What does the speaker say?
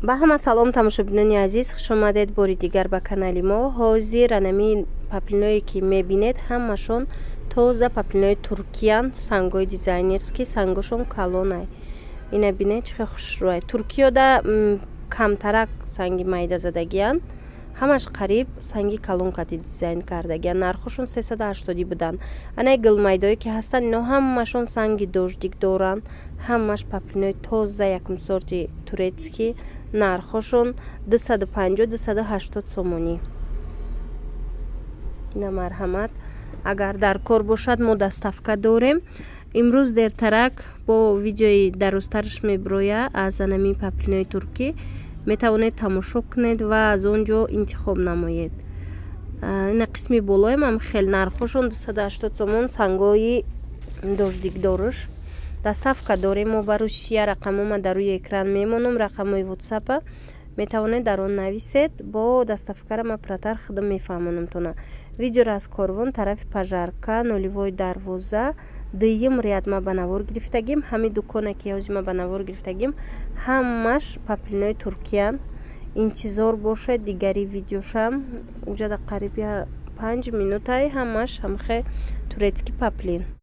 Ба ҳама салом, тамошобинони азиз, хушомадед бори дигар ба канали мо. Ҳозир анами паплиное, ки мебинед, ҳамашон тоза паплинои туркиянд, сангои дизайнерский, сангошон калонай. Ина бинед, чӣ хел хушрӯай. Туркиёда камтарак санги майда задагиянд, ҳамаш қариб санги калон кати дизайн кардагиянд. Нархошон 380 буданд. Анаи гулмайдое, ки ҳастанд, ино ҳамашон санги дождик доранд, ҳамаш паплинои тоза, якум сорти турецкий, нархошон 250, 280 сомонӣ. Ина, марҳамат, агар дар кор бошад, мо доставка дорем. Имрӯз дертарак бо видеои дарозтараш мебироя. Аз анами паплинои туркӣ метавонед тамошо кунед ва аз он ҷо интихоб намоед. Ина қисми болоям ҳам хел, нархошон 280 сомон, сангои дождикдоруш. Доставка дорем мо ба Русия. Рақамома дар рӯи экран мемонам, рақамҳои ватсапа, метавонед дар он нависед. Бо доставкара ма пурратар худам мефаҳмонамтона. Видеоро аз Корвон, тарафи Пожарка, нулевой дарвоза, дуюм ряд ма ба навор гирифтагим. Ҳамин дуконе, ки ҳозир ма ба навор гирифтагим, ҳамаш паплинои туркиянд. Интизор бошед дигари видеошам, уҷада қариб 5 минутай, ҳамаш ҳамхе турецкий паплин.